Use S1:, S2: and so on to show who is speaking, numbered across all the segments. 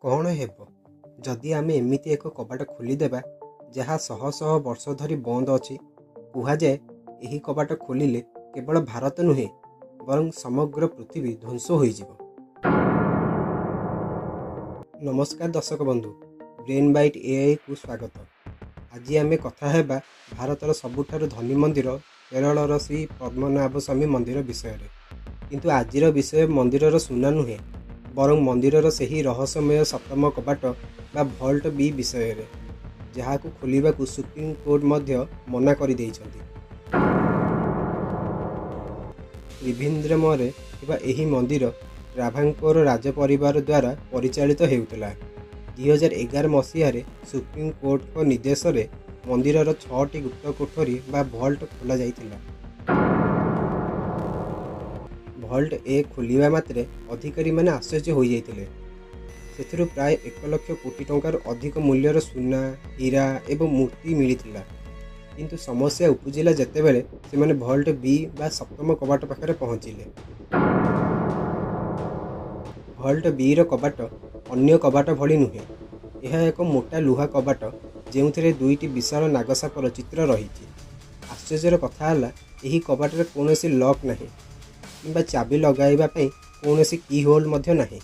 S1: କ'ଣ ହେବ ଯଦି ଆମେ ଏମିତି ଏକ କବାଟ ଖୋଲିଦେବା ଯାହା ଶହ ଶହ ବର୍ଷ ଧରି ବନ୍ଦ ଅଛି? କୁହାଯାଏ ଏହି କବାଟ ଖୋଲିଲେ କେବଳ ଭାରତ ନୁହେଁ, ବରଂ ସମଗ୍ର ପୃଥିବୀ ଧ୍ୱଂସ ହୋଇଯିବ। ନମସ୍କାର ଦର୍ଶକ ବନ୍ଧୁ, ବ୍ରେନ୍ ବାଇଟ୍ ଏଆଇକୁ ସ୍ୱାଗତ। ଆଜି ଆମେ କଥା ହେବା ଭାରତର ସବୁଠାରୁ ଧନୀ ମନ୍ଦିର କେରଳର ଶ୍ରୀ ପଦ୍ମନାଭ ସ୍ୱାମୀ ମନ୍ଦିର ବିଷୟରେ। କିନ୍ତୁ ଆଜିର ବିଷୟ ମନ୍ଦିରର ସୁନା ନୁହେଁ, ବରଂ ମନ୍ଦିରର ସେହି ରହସ୍ୟମୟ ସପ୍ତମ କବାଟ ବା ଭଲ୍ଟ ବି ବିଷୟରେ, ଯାହାକୁ ଖୋଲିବାକୁ ସୁପ୍ରିମକୋର୍ଟ ମଧ୍ୟ ମନା କରିଦେଇଛନ୍ତି। ତ୍ରିଭେନ୍ଦ୍ରମରେ ଥିବା ଏହି ମନ୍ଦିର ଟ୍ରାଭାଙ୍କୋର ରାଜପରିବାର ଦ୍ୱାରା ପରିଚାଳିତ ହେଉଥିଲା। 2011 ମସିହାରେ ସୁପ୍ରିମକୋର୍ଟଙ୍କ ନିର୍ଦ୍ଦେଶରେ ମନ୍ଦିରର 6ଟି ଗୁପ୍ତ କୋଠରୀ ବା ଭଲ୍ଟ ଖୋଲାଯାଇଥିଲା। ଭଲ୍ଟ ଏ ଖୋଲିବା ମାତ୍ରେ ଅଧିକାରୀମାନେ ଆଶ୍ଚର୍ଯ୍ୟ ହୋଇଯାଇଥିଲେ। ସେଥିରୁ ପ୍ରାୟ 1 ଲକ୍ଷ କୋଟି ଟଙ୍କାରୁ ଅଧିକ ମୂଲ୍ୟର ସୁନା, ହୀରା ଏବଂ ମୂର୍ତ୍ତି ମିଳିଥିଲା। କିନ୍ତୁ ସମସ୍ୟା ଉପୁଜିଲା ଯେତେବେଳେ ସେମାନେ ଭଲ୍ଟ ବି ବା ସପ୍ତମ କବାଟ ପାଖରେ ପହଞ୍ଚିଲେ। ଭଲ୍ଟ ବିର କବାଟ ଅନ୍ୟ କବାଟ ଭଳି ନୁହେଁ। ଏହା ଏକ ମୋଟା ଲୁହା କବାଟ, ଯେଉଁଥିରେ ଦୁଇଟି ବିଶାଳ ନାଗସାପର ଚିତ୍ର ରହିଛି। ଆଶ୍ଚର୍ଯ୍ୟର କଥା ହେଲା, ଏହି କବାଟରେ କୌଣସି ଲକ୍ ନାହିଁ କିମ୍ବା ଚାବି ଲଗାଇବା ପାଇଁ କୌଣସି କି ହୋଲ୍ ମଧ୍ୟ ନାହିଁ।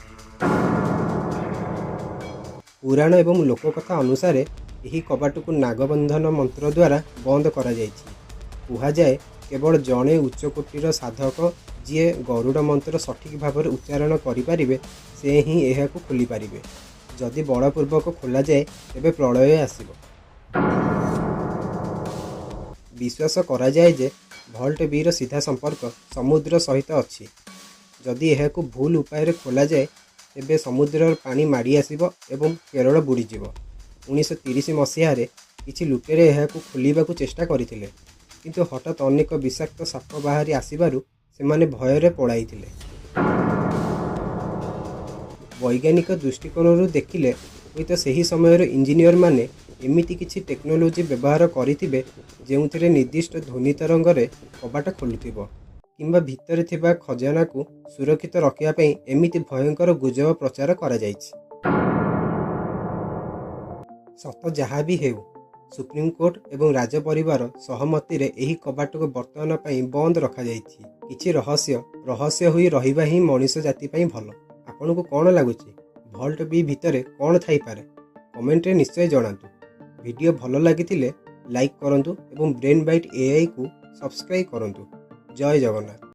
S1: ପୁରାଣ ଏବଂ ଲୋକକଥା ଅନୁସାରେ ଏହି କବାଟକୁ ନାଗବନ୍ଧନ ମନ୍ତ୍ର ଦ୍ୱାରା ବନ୍ଦ କରାଯାଇଛି। କୁହାଯାଏ କେବଳ ଜଣେ ଉଚ୍ଚକୋଟୀର ସାଧକ, ଯିଏ ଗରୁଡ଼ ମନ୍ତ୍ର ସଠିକ୍ ଭାବରେ ଉଚ୍ଚାରଣ କରିପାରିବେ, ସେ ହିଁ ଏହାକୁ ଖୋଲିପାରିବେ। ଯଦି ବଳପୂର୍ବକ ଖୋଲାଯାଏ, ତେବେ ପ୍ରଳୟ ଆସିବ। ବିଶ୍ୱାସ କରାଯାଏ ଯେ ଭଲ୍ଟ ବିର ସିଧା ସମ୍ପର୍କ ସମୁଦ୍ର ସହିତ ଅଛି। ଯଦି ଏହାକୁ ଭୁଲ ଉପାୟରେ ଖୋଲାଯାଏ, ତେବେ ସମୁଦ୍ରର ପାଣି ମାଡ଼ି ଆସିବ ଏବଂ କେରଳ ବୁଡ଼ିଯିବ। 1930 ମସିହାରେ କିଛି ଲୁଟେରେ ଏହାକୁ ଖୋଲିବାକୁ ଚେଷ୍ଟା କରିଥିଲେ, କିନ୍ତୁ ହଠାତ୍ ଅନେକ ବିଷାକ୍ତ ସାପ ବାହାରି ଆସିବାରୁ ସେମାନେ ଭୟରେ ପଳାଇଥିଲେ। ବୈଜ୍ଞାନିକ ଦୃଷ୍ଟିକୋଣରୁ ଦେଖିଲେ ହୁଏତ ସେହି ସମୟର ଇଞ୍ଜିନିୟରମାନେ ଏମିତି କିଛି ଟେକ୍ନୋଲୋଜି ବ୍ୟବହାର କରିଥିବେ, ଯେଉଁଥିରେ ନିର୍ଦ୍ଦିଷ୍ଟ ଧ୍ୱନି ତରଙ୍ଗରେ କବାଟ ଖୋଲୁଥିବ, କିମ୍ବା ଭିତରେ ଥିବା ଖଜାନାକୁ ସୁରକ୍ଷିତ ରଖିବା ପାଇଁ ଏମିତି ଭୟଙ୍କର ଗୁଜବ ପ୍ରଚାର କରାଯାଇଛି। ସତ ଯାହା ବି ହେଉ, ସୁପ୍ରିମକୋର୍ଟ ଏବଂ ରାଜପରିବାର ସହମତିରେ ଏହି କବାଟକୁ ବର୍ତ୍ତମାନ ପାଇଁ ବନ୍ଦ ରଖାଯାଇଛି। କିଛି ରହସ୍ୟ ରହସ୍ୟ ହୋଇ ରହିବା ହିଁ ମଣିଷ ଜାତି ପାଇଁ ଭଲ। ଆପଣଙ୍କୁ କ'ଣ ଲାଗୁଛି, ଭଲ୍ଟ ବି ଭିତରେ କ'ଣ ଥାଇପାରେ? କମେଣ୍ଟରେ ନିଶ୍ଚୟ ଜଣାନ୍ତୁ। ଭିଡ଼ିଓ ଭଲ ଲାଗିଥିଲେ ଲାଇକ୍ କରନ୍ତୁ ଏବଂ ବ୍ରେନ୍ ବାଇଟ୍ ଏଆଇକୁ ସବସ୍କ୍ରାଇବ୍ କରନ୍ତୁ। ଜୟ ଜଗନ୍ନାଥ।